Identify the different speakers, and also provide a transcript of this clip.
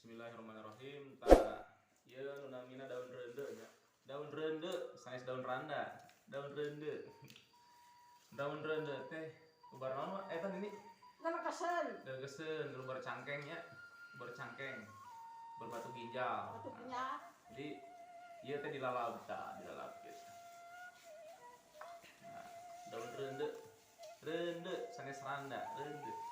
Speaker 1: Bismillahirrahmanirrahim. Tah, ieu nu namina daun reunde nya. Daun reunde sanes daun randa, daun reunde. Daun reunde teh ubar naon eta nini?
Speaker 2: Daun kesen.
Speaker 1: Daun kesen, ubar cangkeng nya. Ubar cangkeng. Berbatu ginjal.
Speaker 2: Batu ginjal.
Speaker 1: Nah, jadi ieu teh dilalap tah, dilalap gitu. Nah, daun reunde. Reunde sanes randa, reunde.